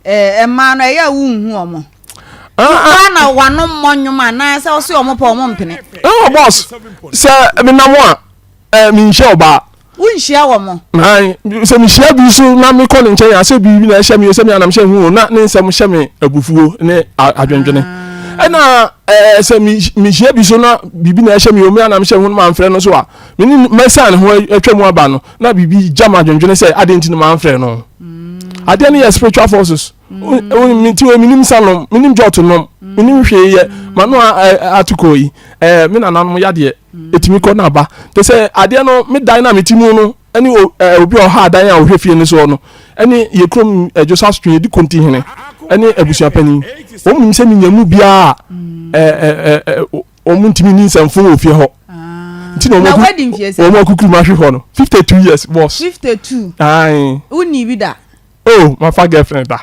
Ɛɛ mmaa no ɛyɛ a wonhu wɔn. Wokora na wano mmɔ nnwom anaasɛ ɔse wɔn pɛ wɔn mpene. Ɛwɔ boss sɛ menam a ɛɛ menhyia ɔbaa. Wonhyia wɔn. Ae sɛ mehyia bi so na mekɔ ne nkyɛn a sɛ biribi na ɛhyɛ me sɛ me anam hyɛ hu na ne nsɛm hyɛ me abufuo ne adwendwene. Ah. Ɛna ɛɛ sɛ mehyia bi so na biribi na ɛhyɛ me o me anam hyɛ hu no mamfrɛ no so a me ne mɛsan ne ho atwa mu aba no na biribi gya ma adwendwene sɛ adeɛ nti no mamfrɛ no. Adeɛ no yɛ spiritual forces. Nti wei menim sa nom, menim jɔt nom, menim hwee yɛ. Mano atokɔ yi, ɛɛ me nananom yadeɛ ɛtumi kɔ na aba. Te sɛ adeɛ no me dan na mete mu no ɛne obi a ɔha adan a ɔhwɛ fie no soɔ no ɛne yɛ kurom ɛdwosa asotwe yɛdi konti hene ɛne abusua panin. Wɔn nim sɛ menya mu biara ɛɛ ɛɛ wɔn ntumi ni nsɛmfo wɔ fie hɔ. Nti na wɔn akukuru ma ahwe hɔ no 52 years boss. 52. Ayi. Wonni bi da. Oh, mafa girlfriend da.